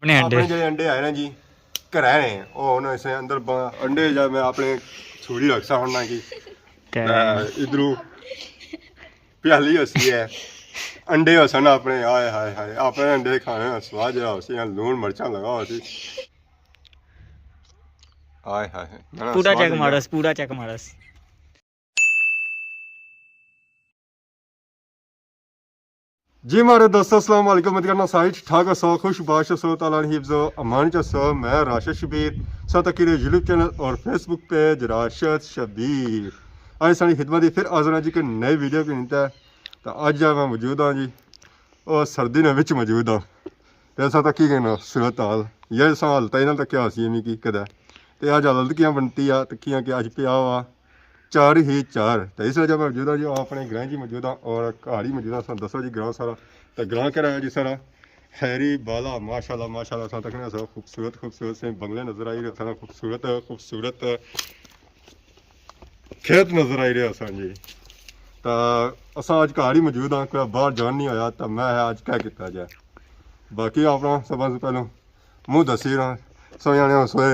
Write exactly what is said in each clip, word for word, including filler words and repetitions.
اپنے انڈے۔ اپنے جڑے انڈے آئے نا جی، گھرے نے، او ہن اسے اندر ب-، انڈے جا میں اپنے چھوڑی رکھسا ہن نا جی۔ تے ادھروں پیالی ہوسی ہے، انڈے ہوسن اپنے، ہائے ہائے ہائے، اپنے انڈے کھانے نا سواد جڑا ہوسی، لون مرچاں لگا ہوسی۔ ہائے ہائے ہائے۔ نہ، نہ، پورا سواد چیک ہی مارا، ہے۔ پورا چیک مارا۔ جی مارے دوستو، السلام علیکم۔ امید کرنا سارے ٹھیک ٹھاک ہوسو، خوش باش ہوسو، تعالیٰ نے حفظ و امان چ ہوسو۔ میں راشد شبیر، ساتھ اکیلے یوٹیوب چینل اور فیس بک پیج راشد شبیر۔ آج ساری خدمت دی پھر حاضر ہاں جی کہ نئی ویڈیو کی نیت ہے۔ تو اج میں موجود ہاں جی، او سردی نے وچ موجود ہاں۔ تے اساں تکی گئے نا صورت حال، یہ اساں حالتاں انہاں تکیا ہوسی امی کی کدے۔ تے اج حالت کیاں بنتی آ، تے کیاں کہ اج پیا ہوا چار ہی چار۔ تے اس وجہ میں موجود ہاں جی، اپنے گراں جی موجود ہاں اور گھر ہی موجود ہاں۔ اساں دسو جی گراں سارا، تے گراں کہڑا ہے جی سارا؟ خیری بالا، ماشاءاللہ ماشاءاللہ۔ اساں تکنے سارا خوبصورت خوبصورت سے بنگلے نظر آئی رہے، سارا خوبصورت خوبصورت کھیت نظر آئی رہے اساں جی۔ تا اساں اج گھر ہی موجود ہاں، کوئی باہر جان نہیں ہویا، تا میں ہے اج کیا کیتا جائے۔ باقی اپنا سب سے پہلے منہ دسی رہا، سو جانے ہو سوئے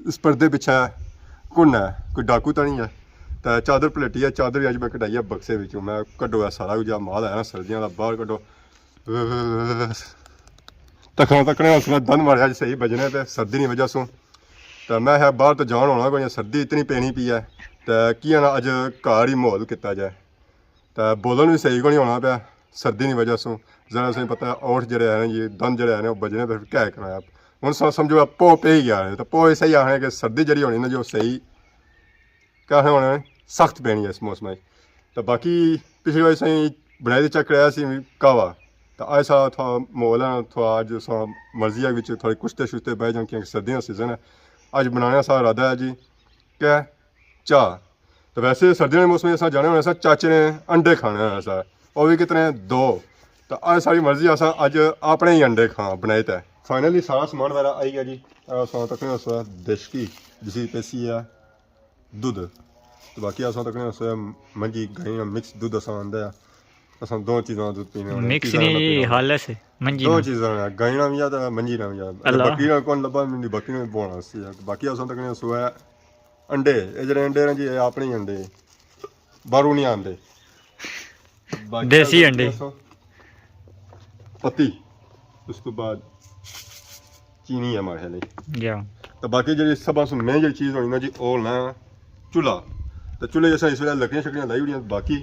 اس پردے پچھے کون ہے؟ کوئی ڈاکو تو نہیں ہے؟ تا چادر پلیٹی ہے، چادر بھی اج میں کڈائی ہے بکسے وچوں، میں کڈو ہے سارا کچھ مال ہے نا سردیاں دا، باہر کڈو۔ تکنا تکنے اس نے دند ماریا جی صحیح بجنے تے سردی نی وجہ سوں۔ تے میں ہے باہر تو جان ہونا کوئی، سردی اتنی پینی پی ہے۔ تے کیاں نا اج گھر ہی ماحول کیتا جائے۔ تے بولن بھی صحیح کو نہیں ہونا پیا سردی نی وجہ سوں۔ ذرا سا پتہ ہے اوٹھ جڑے ہیں جی، دند جڑے ہیں وہ بجنے تے پھر کیا کرنا ہے۔ ہن سا سمجھو پو پہ ہی گیا ہے، تو پو ایسا ہی آخنے کہ سردی جڑی ہونی نا جو صحیح کہنے ہونے سخت پینی ہے اس موسم وچ۔ تو باقی پچھلی واری سائیں بنائی دے چیک کرایا سی قہوہ، تو اج سا تھوڑا ماحول ہے، تھوڑا اج سا مرضی ہے وچ تھوڑے کشتے ششتے بہ جان، کیونکہ سردیاں دا سیزن ہے۔ اج بنانے سا ارادہ ہے جی کہ چاہ۔ تو ویسے سردیاں دے موسم وچ اساں جانے ہونے سا چاچے نے انڈے کھانے ہونے سا، او بھی کتنے؟ دو۔ تو اج ساری مرضی اساں اج اپنے ہی انڈے کھاں بنائے تے۔ فائنلی سارا سامان وغیرہ آئی گیا جی۔ اے اساں تکنے اس دیشکی جسی پیسی ہے دودھ۔ تو باقی اساں تکنے اس منجی گائیں مکس دودھ اساں آندا ہے۔ اساں دو چیزاں دودھ پینے ہونے، مکس پیزا نال نہیں، پینے ہونے۔ خالص منجی دو نال۔ چیزاں ہونے، گائیں نال بھی آ تے منجی نال بھی آ۔ اللہ۔ بکری نال کون لبا، منجی بکری نال بونا سی۔ باقی اساں تکنے اس ہے انڈے، اے جڑے انڈے نے جی، اے اپنے ہی انڈے، باہروں نہیں آندے۔ باقی دیسی اساں انڈے۔ اساں پتی، اس تو بعد چینی ہے مارے خیال۔ یا۔ تو باقی جڑی سب سے مین جڑی چیز ہونی نا جی، او ہونا چولہا۔ تو چولہے جیسا اس ویلے لکڑیاں شکڑیاں لائی ہوئی ہیں، باقی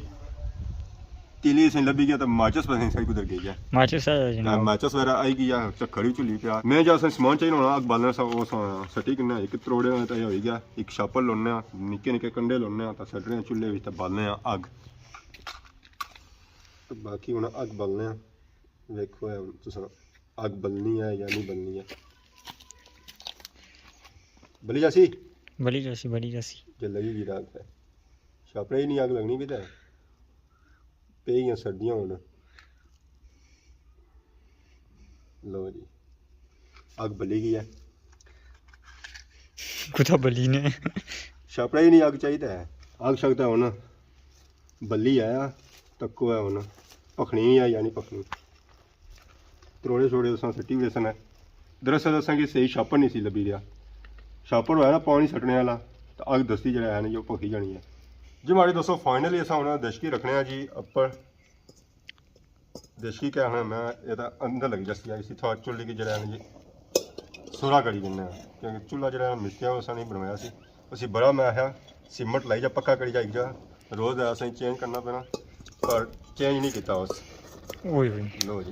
تیلی اسیں لبھی گیا تو ماچس پتہ نہیں ساری کدھر گئی ہے۔ ماچس ہے جناب۔ ماچس وغیرہ آئی گئی ہے، چکھڑی چلی پیا۔ میں جا اسیں سامان چاہیے ہونا، اگ بالنے سا، او سا سٹی کنے ایک تروڑے ہونے تے ہوئی گیا، ایک شاپر لونے آ، نکے نکے کنڈے لونے آ، تے سٹنے آ چولہے وچ تے بالنے آ اگ۔ تے باقی ہن اگ بالنے آ، ویکھو اے ہن تساں اگ بلنی ہے یا نہیں بلنی ہے۔ بلی جاسی؟ بلی جاسی، بلی جاسی۔ جے لگی گی اگ تے شاپرے ہی نہیں اگ لگنی بھی تے۔ پئی گیاں سردیاں ہن۔ لو جی، اگ بلی گئی ہے۔ کتھا بلی نے؟ شاپڑا ہی نہیں اگ چاہیدا ہے۔ اگ شگ تے ہن بلی آیا، تکو ہے ہن پکھنی ہے یا نہیں پکھنی۔ تروڑے شروڑے اساں سٹی ویسن ہے۔ دراصل اساں کی صحیح شاپر نہیں سی لبھی رہیا۔ شاپر ہویا نا پانی سٹنے والا، تو اگ دستی جڑا ہے نا، جو پکھی جانی ہے۔ جی ماڑے دوستو، فائنلی اساں ہن دشکی رکھنے آں جی اپر۔ دیسی کیا آخنا، میں اے تاں اندر لگی جاسی، اسی تھوڑا چولہے کی جڑا ہے نا جی، سورا کری دینے آں، کیونکہ چولہا جڑا ہے مستریاں اساں نہیں بنوایا سی، اسی بڑا میں آخیا سیمنٹ لائی جا، پکا کری جا، ایک جا روز ہے اساں چینج کرنا پینا، پر چینج نہیں کیتا اس۔ اوئے ہوئے۔ لو جی،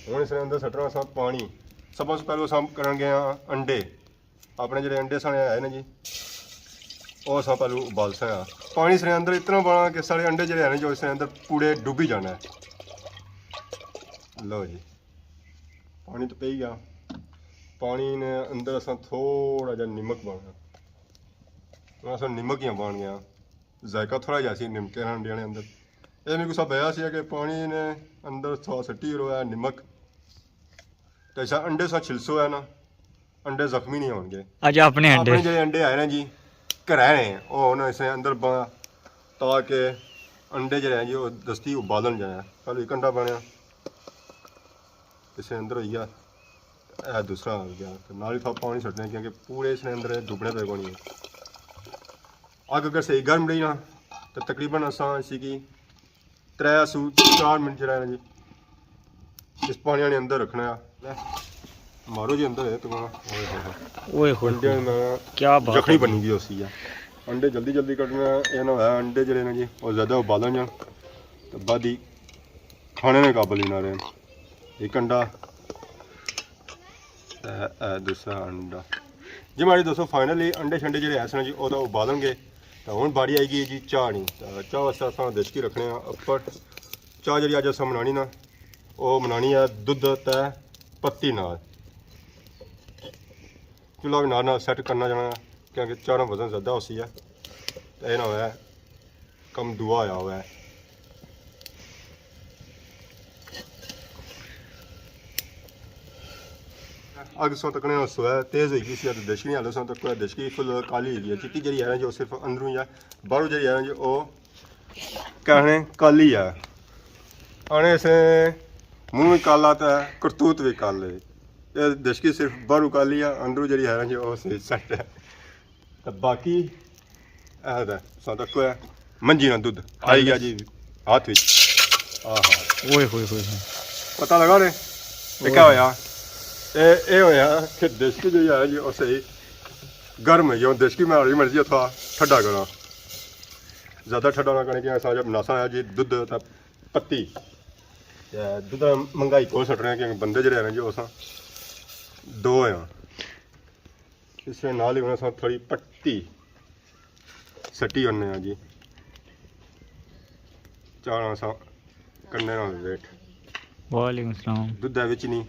ہن اس نے اندر سٹنا سا پانی۔ سب سے پہلے اساں کرن گئے ہاں انڈے۔ اپنے جڑے انڈے سانے آئے نا جی، او اساں پہلو ابالساں آ۔ پانی اس نے اندر اتنا پانا کہ سارے انڈے جڑے ہیں نا جو اس نے اندر پورے ڈوبی جانا ہے۔ لو جی، پانی تو پئی گیا۔ پانی نے اندر اساں تھوڑا جہا نمک پانا۔ ہن اساں نمک ہی پان گیا۔ ذائقہ تھوڑا جہا سی نمکے نے انڈیاں نے اندر۔ اے میرے کو سب آیا سی کہ پانی نے اندر تھوڑا سٹی رہا ہے نمک۔ تے اساں انڈے سا چھلسو ہے نا، انڈے زخمی نہیں ہون گے۔ اج اپنے انڈے۔ اپنے جڑے انڈے آئے نا جی، گھرے نے، او ہن اسے اندر پاں، تاکہ انڈے جڑے ہیں جی، او دستی ابالن جائیں۔ پہلے ایک انڈا بنیا، اسے اندر ہوئی گیا۔ اے دوسرا ہو گیا۔ تے نال ہی تھوڑا پانی سٹنے، کیونکہ پورے اس نے اندر ڈبنے پے کونی ہے۔ اگ اگر صحیح گرم رہی نا، تو تقریباً اساں اسی کی ترے سو چار منٹ جڑا ہے نا جی، اس پانی نے اندر رکھنا ہے۔ مارو جی اندر ہے تو اوئے ہوئے ہوئے۔ اوئے ہوئے انڈے ہوئے۔ میں کیا بات یخنی ہے۔ بنی گئی ہوسی ہے۔ انڈے جلدی جلدی کڈنے، یہ نہ ہویا انڈے جڑے نا جی، وہ زیادہ ابالن جان، تو بعد ہی کھانے نے قابل ہی نہ رہے۔ ایک انڈا، اے، اے دوسرا انڈا۔ جی ماڑے دوستو، فائنلی انڈے شنڈے جڑے ایسے نا جی، وہ تو ابالن گے۔ تو ہن باری آئی گئی جی چاہ نی۔ تو چاہ واسطے اساں دیشکی رکھنے آں اپر۔ چاہ جڑی اج اساں بنانی نا، وہ بنانی ہے دودھ تے پتی نال۔ چولہا بھی نال نال سیٹ کرنا جانا، کیونکہ چاہ نا وزن زیادہ ہوسی ہے۔ تو یہ نہ ہوئے کم دعا ہویا ہوئے۔ اگ سو تکنے سوئے تیز ہوئی گئی سی، تے دشکی نہیں، ہلو سو تک دشکی فل کالی ہوئی گئی ہے۔ چٹی جڑی ہے نا جو صرف اندروں ہی ہے، باہروں جڑی ہے نا جو او کہنے کالی ہے۔ آنے سے منہ بھی کالا تے کرتوت بھی کالے۔ یہ دشکی صرف باہروں کالی ہے، اندروں جڑی ہے نا جو او صحیح سیٹ ہے۔ تے باقی اے تے ساں تک ہے منجی نا دودھ آئی گیا جی ہاتھ وچ۔ آہا۔ اوئے ہوئے ہوئے ہوئے۔ پتہ لگا نے؟ یہ کیا ہویا؟ اے، اے ہویا کہ دیشکی جو ہے جی، او صحیح گرم ہے۔ یہ دیشکی میں ہماری مرضی ہے تھوڑا ٹھڈا کرنا۔ زیادہ ٹھڈا نہ کرنے کہ اساں جب ناسا ہے جی دودھ تے پتی۔ تے دودھ مہنگائی کو سٹ رہے ہیں کہ بندے جڑے ہیں جی، اساں دو ہیں۔ اس نے نال ہی انہاں ساں تھوڑی پتی سٹی ہونے ہاں جی۔ چاہ ساں کرنے ہاں ویٹ۔ وعلیکم السلام۔ دودھ ہے وچ نہیں،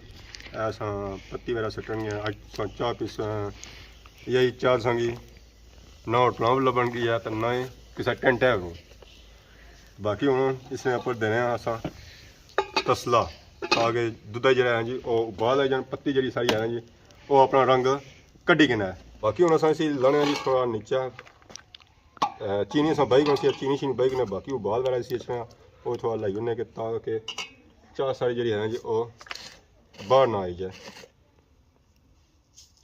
ایسا پتی وغیرہ سٹن گیا۔ اج ساں چاہ پیساں، یہی چاہ سانگی نہ ہوٹلاں لبن گئی ہے تے نہ ہی کسے ٹینٹ ہے۔ باقی ہن اس نے اپر دینے آں اساں تسلا، تاکہ دودھا جڑا ہے جی، او ابال آئی جان، پتی جڑی ساری ہے نا جی، او اپنا رنگ کڈی کنا ہے۔ باقی ہن اساں اسی لانے آں جی تھوڑا نیچے، اے، چینی اساں بائی کونی سی، چینی شینی بائی کنے، باقی ابال وغیرہ اسی اچھنا، او تھوڑا لائی ہونے کہ تاکہ چاہ ساری جڑی ہے نا جی، او باہر نہ آئی جائے۔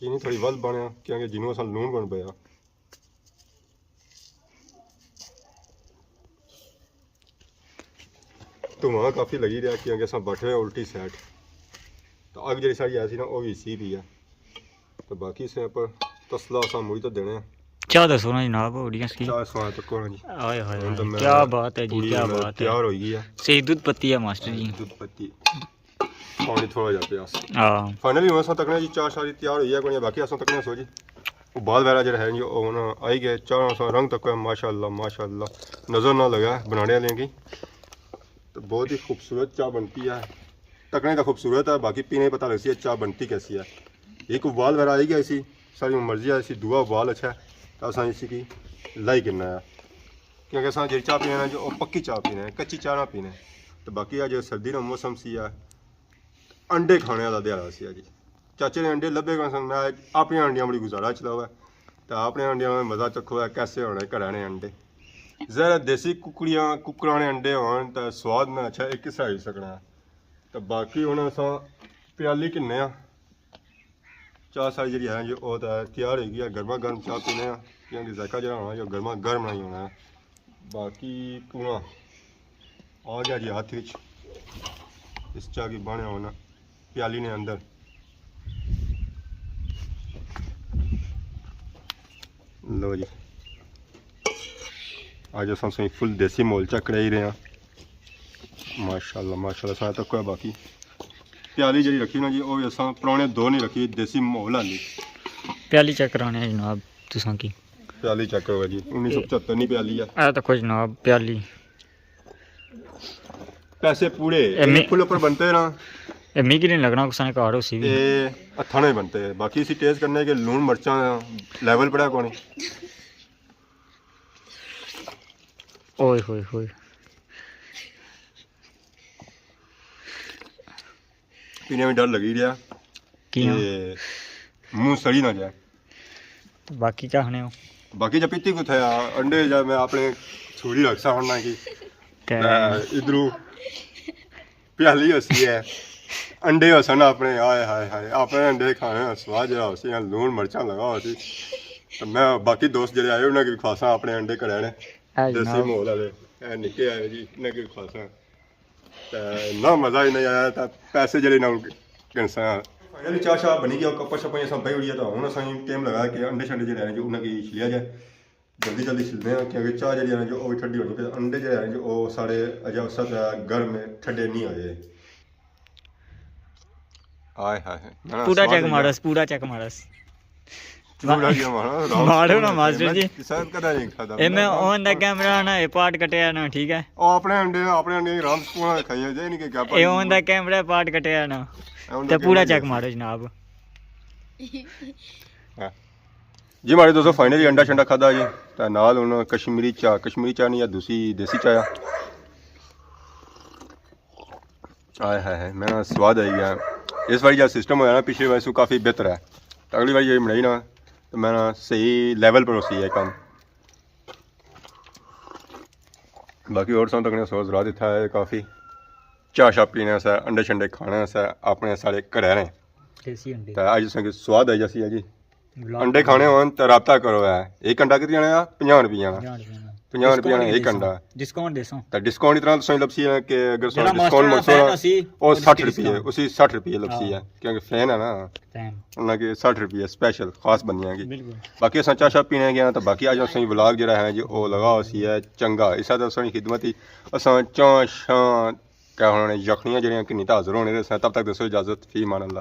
چینی تھوڑی ودھ بنیا، کیونکہ جنوں اساں لون کون پیا۔ دھواں کافی لگی رہیا، کیونکہ اساں بیٹھے ہوئے الٹی سائیڈ۔ تو اگ جڑی ساری آئی سی نا، او وی سی پی ہے۔ تو باقی اسے اپر تسلا اساں مڑی تو دینے آں۔ چاہ دسو نا جناب، اڈیاں سی۔ چاہ سونا تک ہونا جی۔ آئے ہائے ہن تو ہائے، میں کیا بات ہے جی، پوری کیا ہن بات ہے۔ تیار ہوئی گئی ہے۔ صحیح دودھ پتی ہے ماسٹر جی۔ دودھ پتی۔ پانی تھوڑا جہا پیا سی۔ ہاں۔ فائنلی ہن اساں تکنے جی چاہ شاہ تیار ہوئی ہے کوئی، باقی اساں تکنے سو جی۔ ابال وغیرہ جڑا ہے جی، او ہن آئی گئے، چاہ اساں رنگ تک ہے، ماشاءاللہ، ماشاءاللہ۔ نظر نہ لگا بنانے والے کی۔ تو بہت ہی خوبصورت چاہ بنتی ہے۔ تکنے تو خوبصورت ہے، باقی پینے پتہ لگ سی ہے چاہ بنتی کیسی ہے۔ ایک ابال وغیرہ آئی گیا سی، ساری مرضی ہے، اسی دعا ابال اچھا ہے، تو اساں اسی کی لائی کرنا ہے۔ کیونکہ اساں جیڑھی چاہ پینے نا جو، او پکی چاہ پینے، کچی چاہ نہ پینے۔ تو باقی اج سردی نا موسم سی ہے، انڈے کھانے والا دیہاڑا سی اج۔ چاچے نے انڈے لبھے کون سن، میں اپنی انڈیاں بڑی گزارا چلاوا ہے۔ تو اپنے انڈیاں میں مزہ چکھو ہے، کیسے ہونے گھراں نے انڈے۔ ظاہر ہے دیسی ککڑیاں، ککڑاں نے انڈے ہون تو سواد نہ اچھا، ایک کسا ہوئی سکنا ہے۔ تو باقی ہن اساں پیالی گھنے آں۔ چاہ ساری جیڑھی ہے جی، او تے تیار ہوئی گئی ہے، گرما گرم چاہ پینے آں، کیونکہ ذائقہ جیڑھا ہونا، جو گرما گرم ہی ہونا ہے۔ باقی پورا آ گیا جی ہاتھ وچ، اس چاہ کی بانے ہونا پیالی نے اندر۔ لو جی، اج اساں سوئی فل دیسی ماحول چیک کرائی رہے ہیں۔ ماشاءاللہ، ماشاءاللہ، سارا تک ہے۔ باقی پیالی جڑی رکھی نا جی، او وی اساں پرانے دور نہیں رکھی، دیسی ماحول والی۔ پیالی چیک کرانے ہیں جناب، تساں کی؟ پیالی چیک کرو جی، انیس سو پچہتر نی پیالی ہے۔ اے تکو جناب، پیالی۔ پیسے پورے، اے می-، فل اپر بنتے نا۔ اے میکی نہیں لگنا کسا نے کار ہوسی وی۔ اے ہتھاں نے بنتے، باقی اسی ٹیسٹ کرنے کہ لون مرچاں لیول پڑا کونی۔ اوئے ہوئے ہوئے۔ پینے میں ڈر لگی رہیا۔ کیوں؟ کہ منہ سڑی نہ جائے۔ باقی کیا کھنے ہو؟ باقی جب پیتی کتھے آ، انڈے جب میں اپنے چھری رکھ سا ہن نہ کی۔ تے تے ادھروں پیالی ہوسی ہے۔ انڈے ہوسن اپنے، ہائے ہائے ہائے، اپنے انڈے کھانے نا سواد جیہڑا ہوسی، لون مرچاں لگا ہوسی۔ تے میں باقی دوست جیہڑے آئے انہاں کی وی کھواساں اپنے انڈے گھرے نے، دیسی ماحول آلے۔ اے نکے آئے جی، انہاں کی وی کھواساں۔ تے نہ مزہ ہی نہیں آیا، تے پیسے جیہڑے نہ گنساں۔ فائنلی چاہ شاہ بنی گیا، کپاں شپاں اساں پائی اوڑی ہے، تے ہن اساں ٹائم لگا کہ انڈے شنڈے جیہڑے ہیں جو انہاں کی چھلیا جائے۔ جلدی جلدی چھلنے ہیں، کیونکہ چاہ جیہڑی ہے جو او وی ٹھڈی ہونی، تے انڈے جیہڑے ہیں جو او سارے اجے اس وقت گرم ہے، ٹھڈے نہیں ہوئے۔ ہائے ہائے ہائے۔ نہ، نہ، پورا چیک مارس، پورا چیک مارس۔ پورا کیا مارا؟ مارو نا ماسٹر جی۔ اے میں اون دا کیمرہ نا، اے پارٹ کٹیا نا، ٹھیک ہے؟ او اپنے انڈے، اپنے انڈے رام سکون کھائیے جے، نہیں کہ کیا اے اون دا کیمرہ پارٹ کٹیا نا۔ تے پورا چیک مارو جناب۔ ہاں۔ جی ماڑے دوستو، فائنلی انڈا شنڈا کھادا جی، تے نال ہن کشمیری چاہ، کشمیری چاہ نہیں یا دوسری دیسی چاہ آ۔ ہائے ہائے ہائے، میں نا سواد آئی گیا۔ اس واری جیہڑا سسٹم ہویا نا پچھلی واری سوں کافی بہتر ہے۔ تے اگلی واری جیہڑی بنائی نا، تے میں نا صحیح لیول پر ہوسی اے کم۔ باقی ہور ساں تکنے سوز رات اتھا ہے کافی۔ چاہ شاہ پینے سے، انڈے شنڈے کھانے سے، اپنے سارے گھرے رہے۔ دیسی انڈے۔ تے اج تساں کی سواد آئی جاسی ہے جی۔ انڈے کھانے ہون تے رابطہ کرو ہے۔ ایک انڈا کتنی آنا ہے؟ پنجاہ روپے آنا۔ پنجاہ روپے آنا۔ پنجاہ روپے آنا ایک انڈا۔ ڈسکاؤنٹ دیساں۔ تے ڈسکاؤنٹ اتنا تساں لبسی ہے کہ اگر تساں ڈسکاؤنٹ ملسو نا، او سٹھ روپے، اسی سٹھ روپے لبسی ہے، کیونکہ فین ہے نا۔ فین۔ انہاں کی سٹھ روپے اسپیشل خاص بندیاں کی۔ بالکل۔ باقی اساں چاہ شاہ پینے گیا تے باقی اج اساں ولاگ جیہڑا ہے جی او لگا ہوسی ہے چنگا۔ اس طرح تساں خدمت ہی اساں چاہ شاہ کیا ہونے یخنیاں جیہڑیاں کنی تے حاضر ہونے رہساں۔ تب تک دسو اجازت، فی امان اللہ۔